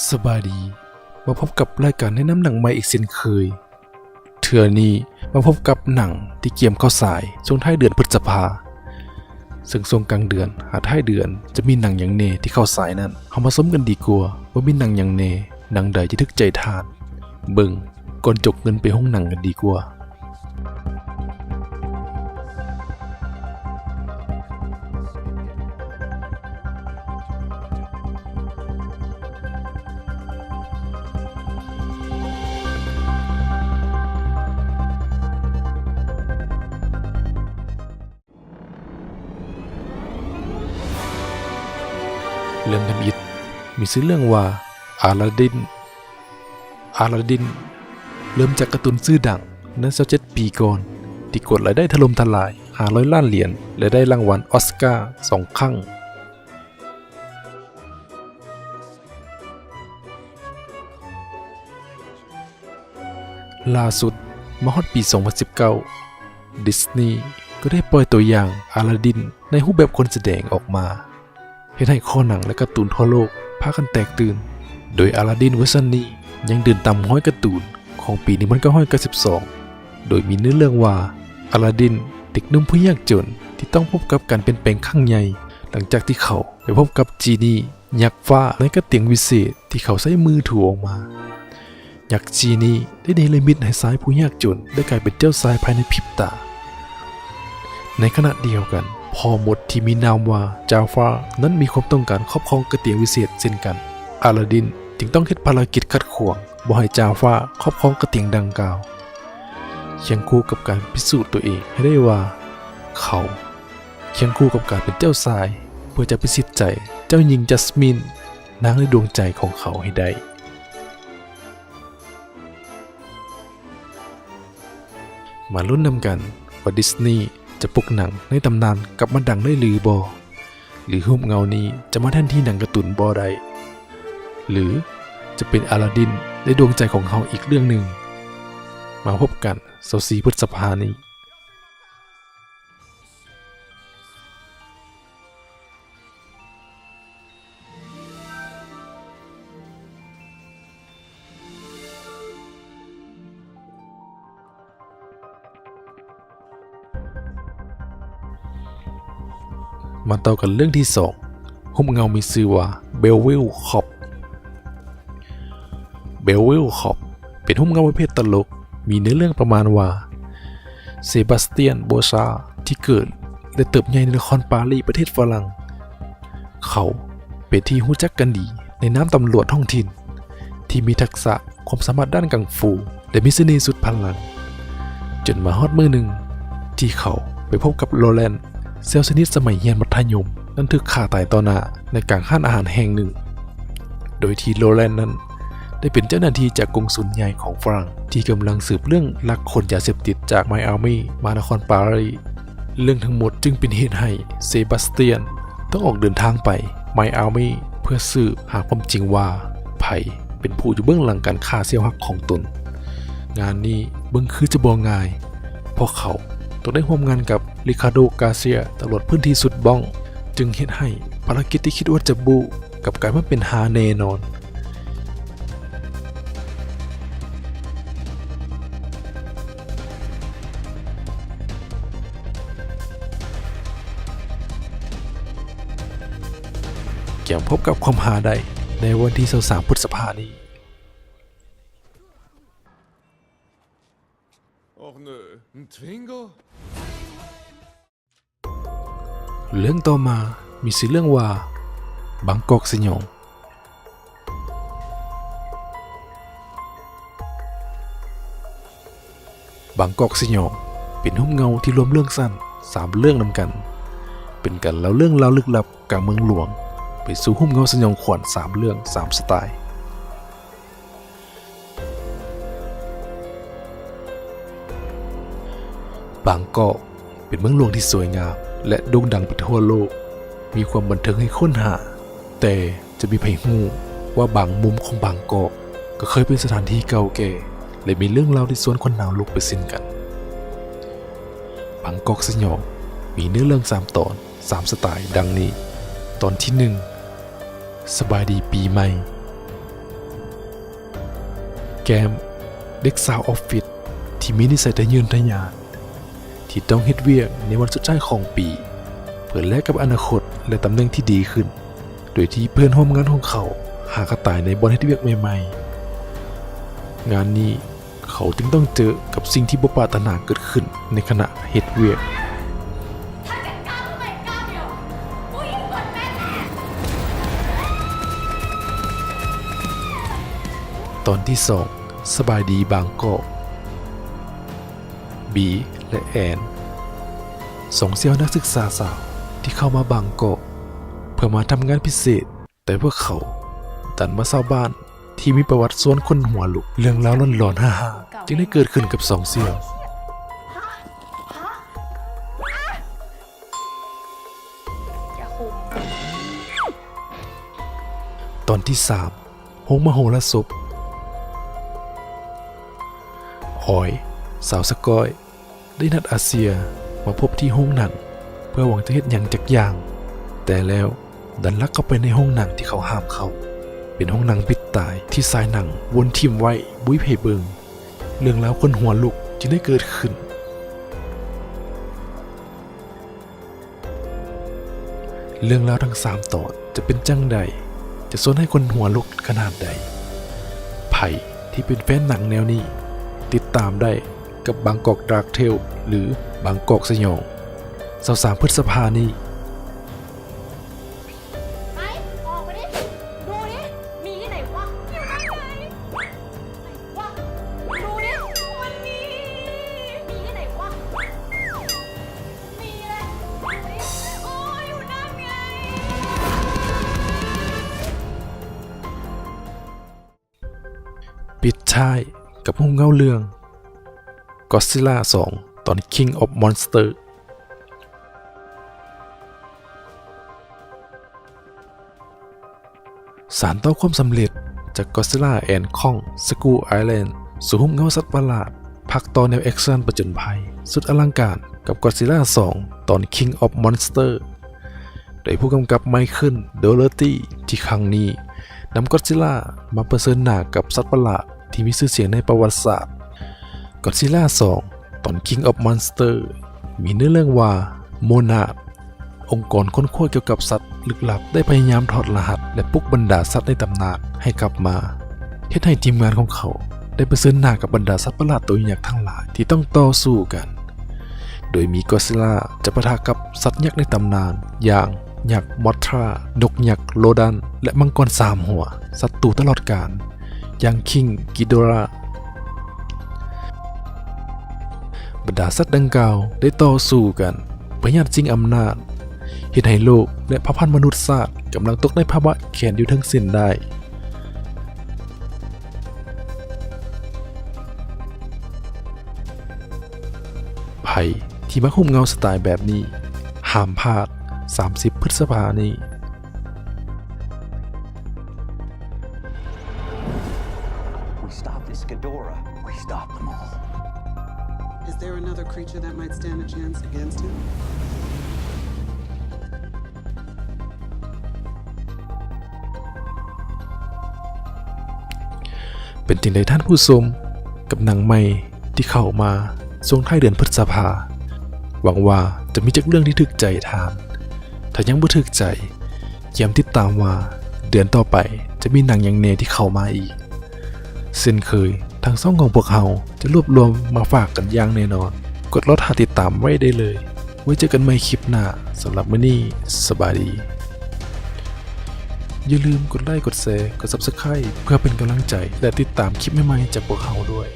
ສະບາຍດີ, ມາພົບກັບລາຍການແນະນຳໜັງໃໝ່ອີກເຊັ່ນເຄີຍ. ເທື່ອນີ້ມາພົບກັບໜັງທີ່ກຽມເຂົ້າສາຍຊ່ວງທ້າຍເດືອນພຶດສະພາ, ເຊິ່ງຊ່ວງກາງເດືອນຫາທ້າຍເດືອນຈະມີໜັງຫຍັງແດ່ທີ່ເຂົ້າສາຍນັ້ນ, ເຮົາມາຊົມກັນດີກວ່າວ່າມີໜັງຫຍັງແດ່, ໜັງໃດຈະຖືກໃຈທ່ານ. ເບິ່ງ ກ່ອນຈົກເງິນໄປໂຮງໜັງກັນດີກວ່າ. ເລື່ອງທຳອິດມີຊື່ເລື່ອງວ່າ ອາລາດິນ. ອາລາດິນ ເລີ່ມຈາກກາຕູນຊື່ດັງເມື່ອຊາວເຈັດປີກ່ອນ ທີ່ກວາດລາຍໄດ້ຖະຫຼົ່ມທະລາຍຫ້າຮ້ອຍລ້ານຫຼຽນ ແລະ ໄດ້ລາງວັນອອສກາສອງຄັ້ງ. ລ່າສຸດ ມາຮອດປີສອງພັນສິບເກົ້າ ດິສນີກໍໄດ້ປ່ອຍຕົວຢ່າງອາລາດິນໃນຮູບແບບຄົນສະແດງອອກມາ, ເຮັດໃຫ້ຄໍໜັງ ແລະ ກາຕູນທົ່ວໂລກພາກັນແຕກຕື່ນ, ໂດຍອາລາດິນເວີຊັນນີ້ຍັງເດີນຕາມຮອຍກາຕູນຂອງປີໜຶ່ງພັນເກົ້າຮ້ອຍເກົ້າສິບສອງ ໂດຍມີເນື້ອເລື່ອງວ່າ ອາລາດິນ ເດັກໜຸ່ມຜູ້ຍາກຈົນທີ່ຕ້ອງພົບກັບການປ່ຽນແປງຄັ້ງໃຫຍ່ ຫຼັງຈາກທີ່ເຂົາໄປພົບກັບຈີນີ ຍັກຟ້າໃນກະຕຽງວິເສດທີ່ເຂົາໃຊ້ມືຖູອອກມາ. ຍັກຈີນີໄດ້ເນລະມິດໃຫ້ຊາຍຜູ້ຍາກຈົນໄດ້ກາຍເປັນເຈົ້າຊາຍພາຍໃນພິບຕາ. ໃນຂະນະດຽວກັນ ພໍ່ມົດທີ່ມີນາມວ່າຈາຟານັ້ນມີຄວາມຕ້ອງການຄອບຄອງກະຕຽງວິເສດເຊັ່ນກັນ. ອາລາດິນຈຶ່ງຕ້ອງເຮັດພາລະກິດຂັດຂວາງບໍ່ໃຫ້ຈາຟາຄອບຄອງກະຕຽງດັ່ງກ່າວ, ຄຽງຄູ່ກັບການພິສູດຕົວເອງໃຫ້ໄດ້ວ່າເຂົາ ຄຽງຄູ່ກັບການເປັນເຈົ້າຊາຍ ເພື່ອຈະພິຊິດໃຈເຈົ້າຍິງຈັສມິນ, ນາງໃນດວງໃຈຂອງເຂົາໃຫ້ໄດ້. ມາລຸ້ນນຳກັນວ່າດິສນີຈະປຸກໜັງໃນຕຳນານກັບມາດັງໄດ້ຫຼືບໍ່? ຫຼືຮູບເງົານີ້ຈະມາແທນທີ່ໜັງກາຕູນບໍ່ໄດ້? ຫຼືຈະເປັນອາລາດິນໃນດວງໃຈຂອງເຮົາອີກເລື່ອງໜຶ່ງ? ມາພົບກັນຊາວສີ່ພຶດສະພານີ້. ມາຕໍ່ກັນເລື່ອງທີສອງ, ຮູບເງົາມີຊື່ວ່າ Belleville Cop. Belleville Cop ເປັນຮູບເງົາປະເພດຕະຫຼົກ, ມີເນື້ອເລື່ອງປະມານວ່າ Sébastien Bauchard ທີ່ເກີດ ແລະ ເຕີບໃຫຍ່ໃນນະຄອນປາຣີ ປະເທດຝຣັ່ງ. ເຂົາເປັນທີ່ຮູ້ຈັກກັນດີໃນນາມຕຳຫຼວດທ້ອງຖິ່ນ ທີ່ມີທັກສະຄວາມສາມາດດ້ານກັງຟູ ແລະ ມີສະເໜ່ສຸດພະລັງ, ຈົນມາຮອດມື້ໜຶ່ງທີ່ເຂົາໄປພົບກັບໂຣແລນ ແຊວສະໜິດສະໄໝຮຽນມັດທະຍົມ ນັ້ນຖືກຂ້າຕາຍຕໍ່ໜ້າໃນກາງຮ້ານອາຫານແຫ່ງໜຶ່ງ, ໂດຍທີ່ໂຣແລນນັ້ນໄດ້ເປັນເຈົ້າໜ້າທີ່ຈາກກົງສຸນໃຫຍ່ຂອງຝຣັ່ງ ທີ່ກຳລັງສືບເລື່ອງລັກຂົນຢາເສບຕິດຈາກໄມອາມີມານະຄອນປາຣີ. ເລື່ອງທັງໝົດຈຶ່ງເປັນເຫດໃຫ້ເຊບາສຕຽນຕ້ອງອອກເດີນທາງໄປໄມອາມີ ເພື່ອສືບຫາຄວາມຈິງວ່າໃຜເປັນຜູ້ຢູ່ເບື້ອງຫຼັງການຂ້າສ່ຽວຮັກຂອງຕົນ. ງານນີ້ເບິ່ງຄືຈະບໍ່ງ່າຍ, ເພາະເຂົາຕ້ອງໄດ້ຮ່ວມງານກັບ Ricardo Garcia ຕຳຫຼວດພື້ນທີ່ສຸດບ້ອງ, ຈຶ່ງເຮັດໃຫ້ພາລະກິດທີ່ຄິດວ່າຈະບູ້ ກັບກາຍມາເປັນຫາແນ່ນອນ. ກຽມພົບກັບຄວາມຫາໄດ້ໃນວັນທີຊາວສາມ ພຶດສະພານີ້. ເລື່ອງຕໍ່ມາມີຊື່ເລື່ອງວ່າ ບາງກອກສະຫຍອງ. ບາງກອກສະຫຍອງ ເປັນຮູບເງົາທີ່ລວມເລື່ອງສັ້ນສາມເລື່ອງນຳກັນ, ເປັນການເລົ່າເລື່ອງລາວລຶກລັບກາງເມືອງຫຼວງ ໄປສູ່ຮູບເງົາສະຫຍອງຂວັນສາມເລື່ອງ ສາມສະໄຕລ໌. ບາງກອກເປັນເມືອງຫຼວງທີ່ສວຍງາມ ແລະ ໂດ່ງດັງໄປທົ່ວໂລກ, ມີຄວາມບັນເທີງໃຫ້ຄົ້ນຫາ, ແຕ່ຈະມີໃຜຮູ້ວ່າບາງມຸມຂອງບາງກອກກໍເຄີຍເປັນສະຖານທີ່ເກົ່າແກ່ ແລະ ມີເລື່ອງລາວທີ່ຊວນຂົນນາວລຸກໄປເຊັ່ນກັນ. ບາງກອກສະຫຍອງມີເນື້ອເລື່ອງສາມຕອນ ສາມສະໄຕລ໌ດັ່ງນີ້. ຕອນທີໜຶ່ງ ສະບາຍດີປີໃໝ່. ແກ້ມ ເດັກສາວອອບຟິດທີ່ມີນິໄສທະເຍີນທະຍານ ທີ່ຕ້ອງເຮັດວຽກໃນວັນສຸດທ້າຍຂອງປີ ເພື່ອແລກກັບອະນາຄົດ ແລະ ຕຳແໜ່ງທີ່ດີຂຶ້ນ, ໂດຍທີ່ເພື່ອນຮ່ວມງານຂອງເຂົາຫາກະຕາຍໃນບ່ອນເຮັດວຽກໃໝ່ໆ. ງານນີ້ ເຂົາຈຶ່ງຕ້ອງເຈີກັບສິ່ງທີ່ບໍ່ປາດຖະໜາເກີດຂຶ້ນໃນຂະນະເຮັດວຽກ. ຕອນທີສອງ ສະບາຍດີບາງກອກ. ບີ ແລະ ແອນ ສອງສ່ຽວນັກສຶກສາສາວທີ່ເຂົ້າມາບາງກອກເພື່ອມາທຳງານພິເສດ. ແຕ່ພວກເຂົາດັນມາເຊົ່າບ້ານທີ່ມີປະຫວັດຊວນຂົນຫົວລຸກ. ເລື່ອງລາວຫຼອນໆ ຮາໆ ຈຶ່ງໄດ້ເກີດຂຶ້ນກັບສອງສ່ຽວ. ຕອນທີສາມ ໂຮງມະໂຫລະສົບ. ອອຍ ສາວສະກອຍ ໄດ້ນັດອາເຊຍມາພົບທີ່ໂຮງໜັງ ເພື່ອຫວັງຈະເຮັດຫຍັງຈັກຢ່າງ, ແຕ່ແລ້ວດັນລັກເຂົ້າໄປໃນໂຮງໜັງທີ່ເຂົາຫ້າມເຂົ້າ. ເປັນໂຮງໜັງປິດຕາຍທີ່ສາຍໜັງວົນຖິ້ມໄວ້ບໍ່ມີໃຜເບິ່ງ. ເລື່ອງລາວຂົນຫົວລຸກຈຶ່ງໄດ້ເກີດຂຶ້ນ. ເລື່ອງລາວທັງສາມຕອນຈະເປັນຈັ່ງໃດ? ຈະຊວນໃຫ້ຂົນຫົວລຸກຂະໜາດໃດ? ໃຜທີ່ເປັນແຟນໜັງແນວນີ້ ຕິດຕາມໄດ້ກັບບາງກອກດາກເທວ ຫຼື ບາງກອກສະຫຍອງ ຊາວສາມ ພຶດສະພານີ້. ໄປ ອອກມາດິ ດູດິ ມີທີ່ໄຫນວະ ຢູ່ນັ້ນໄງ ໄຫນວະ ດູດິ ມັນມີ ມີທີ່ໄຫນວະ ມີແຫຼະ ໂອ້ຍ ຢູ່ນັ້ນໄງ. ປິດທ້າຍກັບຮູບເງົາເລື່ອງ Godzilla ສອງ ຕອນ King of Monster. ສານຕໍ່ຄວາມສຳເລັດຈາກ Godzilla and Kong Skull Island ສູ່ຮູບເງົາສັດປະຫຼາດ ພາກຕໍ່ແນວແອັກຊັນປະຈົນໄພສຸດອະລັງການກັບ Godzilla ສອງ ຕອນ King of Monster ໂດຍຜູ້ກຳກັບ Michael Dougherty ທີ່ຄັ້ງນີ້ນຳ Godzilla ມາປະເຊີນໜ້າກັບສັດປະຫຼາດທີ່ມີຊື່ສຽງໃນປະຫວັດສາດ. Godzilla ສອງ ຕອນ King of Monster ມີເນື້ອເລື່ອງວ່າ Monad ອົງກອນຄົ້ນຄວ້າກ່ຽວກັບສັດລຶກລັບ ໄດ້ພະຍາຍາມຖອດລະຫັດ ແລະ ປຸກບັນດາສັດໃນຕຳນານໃຫ້ກັບມາ, ເຮັດໃຫ້ທີມງານຂອງເຂົາໄດ້ປະເຊີນໜ້າກັບບັນດາສັດປະຫຼາດໂຕຍັກທັງຫຼາຍທີ່ຕ້ອງຕໍ່ສູ້ກັນ, ໂດຍມີ Godzilla ຈະປະທະກັບສັດຍັກໃນຕຳນານ ຢ່າງ ຍັກ Mothra, ນົກຍັກ Rodan ແລະ ມັງກອນສາມຫົວ, ສັດຕູຕະຫຼອດການ ຢ່າງ King Ghidorah. ບັນດາສັດດັ່ງກ່າວໄດ້ຕໍ່ສູ້ກັນເພື່ອຍາດຊິງອຳນາດ, ເຮັດໃຫ້ໂລກ ແລະ ເຜົ່າພັນມະນຸດຊາດກຳລັງຕົກໃນພາວະແຂນຢູ່ເທິງເສັ້ນໄດ້. ໃຜທີ່ມັກຮູບເງົາສະໄຕແບບນີ້ ຫ້າມພາດ ສາມສິບ ພຶດສະພານີ້. We stop this Ghidorah, we stop them all. Is there another creature that might stand a chance against him? ເປັນຈັ່ງໃດທ່ານຜູ້ຊົມ ກັບໜັງໃໝ່ທີ່ເຂົ້າມາຊ່ວງທ້າຍເດືອນພຶດສະພາ? ຫວັງວ່າຈະມີຈັກເລື່ອງທີ່ຖືກໃຈທ່ານ. ຖ້າຍັງບໍ່ຖືກໃຈ, ກຽມຕິດຕາມວ່າເດືອນຕໍ່ໄປຈະມີໜັງຫຍັງແດ່ທີ່ເຂົ້າມາອີກ. ເຊັ່ນເຄີຍ, ທາງຊ່ອງຂອງພວກເຮົາຈະລວບລວມມາຝາກກັນຢ່າງແນ່ນອນ. ກົດລໍຖ້າຕິດຕາມໄວ້ໄດ້ເລີຍ. ໄວ້ເຈີກັນໃໝ່ຄລິບໜ້າ. ສຳລັບມື້ນີ້, ສະບາຍດີ. ຢ່າລືມກົດໄລ, ກົດແຊ, ກົດ Subscribe ເພື່ອເປັນກຳລັງໃຈ ແລະ ຕິດຕາມຄລິບໃໝ່ໆຈາກພວກເຮົາດ້ວຍ.